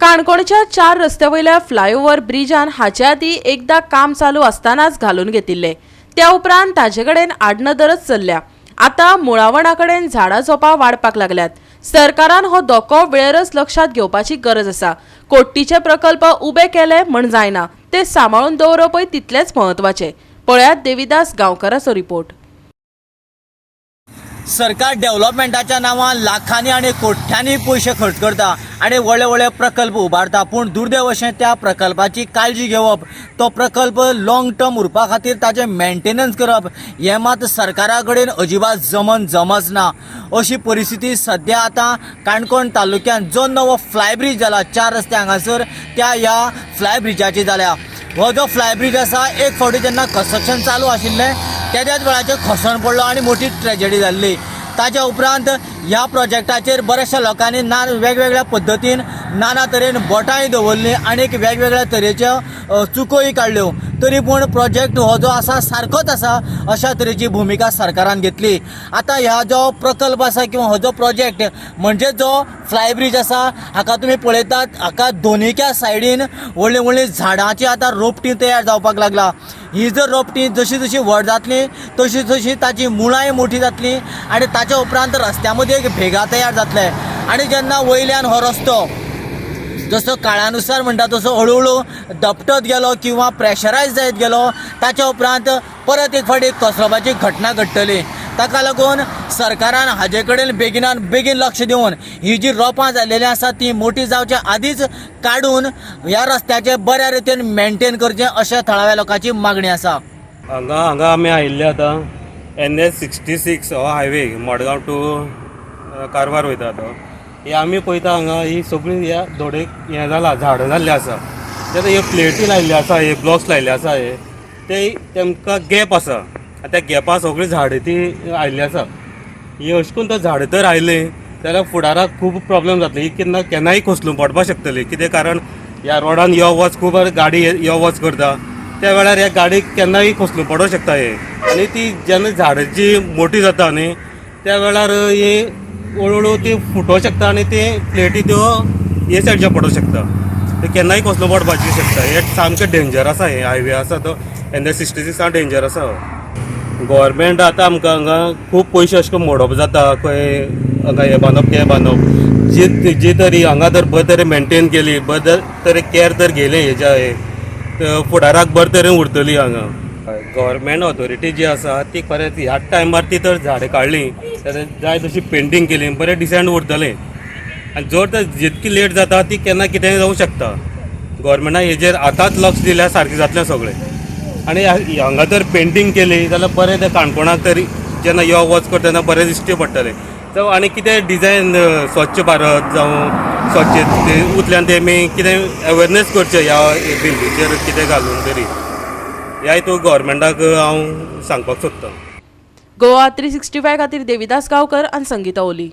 काणकोणच्या चार रस्त्या वयल्या फ्लायओव्हर ब्रिजान हाचे आदीं एकदां काम चालू आसतनाच घालून घेतिल्लें. त्या उपरांत ताजे कडेन आडनदरच चल्ल्या. आतां मुळावणा कडेन झाडां झोपां वाडपाक लागल्यात. सरकारान हो धोको वेळेरच लक्षांत घेवपाची गरज आसा. कोट्टीचे प्रकल्प उबे केले म्हण जायना, ते सांबाळून दवरपय तितलेंच म्हत्वाचें. पळयात देविदास गांवकाराचो रिपोर्ट. सरकार डेव्हलपमेंटाच्या नांवान लाखांनी आनी कोट्यांनी पयशे खर्च करता आनी व्हडले व्हडले प्रकल्प उबारता, पूण दुर्दैव अशें त्या प्रकल्पाची काळजी घेवप, तो प्रकल्प लॉंग टर्म उरपा खातीर ताचें मेंटेनन्स करप हें मात सरकारा कडेन अजिबात जमच ना. अशी परिस्थिती सद्या आतां काणकोण तालुक्यांत जो नवो फ्लायब्रीज जाला चार रस्ते हांगासर त्या ह्या फ्लायब्रिजाची जाल्या. हो जो फ्लायब्रीज आसा, एक फावटी जेन्ना कन्स्ट्रक्शन चालू आशिल्लें तेद्याच वेळाचेर खसण पडलो आनी मोठी ट्रेजडी जाल्ली. ताच्या उपरांत ह्या प्रोजेक्टाचेर बऱ्याचशा लोकांनी ना वेगवेगळ्या पद्दतीन नाना तरेन बोटांय दवरलीं आनी वेगवेगळ्या तरेच्यो चुकोय काडल्यो, तरी पूण प्रोजेक्ट हो जो आसा सारकोच आसा अशा तरेची भुमिका सरकारान घेतली. आतां ह्या जो प्रकल्प आसा किंवा हो जो प्रोजेक्ट म्हणजे जो फ्लायब्रीज आसा, हाका तुमी पळयतात, हाका दोनीच्या सायडीन व्हडलीं व्हडलीं झाडांची आतां रोपटीं तयार जावपाक लागला. ही जर रोपटीं जशी जशी व्हड जातली तशी तशी ताची मुळांय मोठी जातली आनी ताच्या उपरांत रस्त्या मदीं एक भेगा तयार जातले आनी जेन्ना वयल्यान हो रस्तो जसो काळानुसार म्हणटा तसो हळुहळू दपटत गेलो किंवा प्रेशरायज जायत गेलो, ताच्या उपरांत परत एक फावटी कोसळपाची घटना घडटली. ताका लागून सरकारान हाजे कडेन बेगिनान बेगीन लक्ष दिवन ही जी रोपां जाल्लेलीं आसा ती मोठी जावच्या आदींच काडून ह्या रस्त्याचें बऱ्या रितीन मेंटेन करचें अशें थळाव्या लोकांची मागणी आसा. हांगा हांगा आमी आयिल्ले आतां एनएच 66 हो हायवे मडगांव टू कारवार वयता तो. हे आमी पळयता, हांगा ही सगळी ह्या धोडेक हें जाला, झाडां जाल्ली आसा. ते हे प्लेटी लायिल्ले आसा, हे ब्लॉक्स लायिल्ले आसा, हे ते तेमकां गॅप आसा आनी त्या गॅपा सगळीं झाडां ती आयिल्ली आसा. ही अशें करून तर झाडां तर आयलीं जाल्यार फुडाराक खूब प्रॉब्लम जातली. ही केन्ना केन्नाय कोसलून पडपाक शकतली. कितें कारण ह्या रोडान यो वच खूब गाडी यो वच करता, त्या वेळार ह्या गाडीक केन्नाय कोसलून पडोंक शकता हे. आनी ती जेन्ना झाडां जी मोठी जाता न्ही, त्या वेळार ही हळू हळू ती फुटोंक शकता आनी ते प्लेटी त्यो हे सायडीच्या पडोंक शकता. ते केन्नाय कोसलून पडपाची शकता. हे सामकें डेंजर आसा. हे हायवे आसा तो एनएच 66 डेंजर आसा. गव्हर्मेंट आतां आमकां हांगा खूब पयशे अशें करून मोडप जाता, खंय हांगा हें बांदप तें बांदप. जी जी तरी हांगा जर बरे तरेन मेंटेन केली, बरे तरेन कॅर तर घेयलें हेज्या हे, तर फुडाराक बरे तरेन उरतली हांगा. गव्हर्मेंट ऑथॉरिटी जी आसा ती खरेंच ह्याच टायमार ती तर झाडां काडली जाल्यार, जाय तशी पेंटींग केली, बरें डिसेंट उरतलें. आनी जर तर जितकी लेट जाता ती केन्ना कितेंय जावंक शकता. गव्हर्मेंटान हेजेर आतांच लक्ष दिल्यार सारकें जातलें सगळें. आनी हांगा जर पेंटींग केली जाल्यार बरें, तें काणकोणाक तरी जेन्ना यो वच करता तेन्ना बरें दिश्टी पडटलें. जावं आनी कितें डिजायन, स्वच्छ भारत जावं स्वच्छ उतल्यान तेमी कितें अवेरनेस करचें ह्या बिल्डीचेर कितें घालून तरी. ह्या हितून गव्हर्मेंटाक हांव सांगपाक सोदतां. गोवा 365 खातीर देविदास गांवकर आनी संगीता ओली.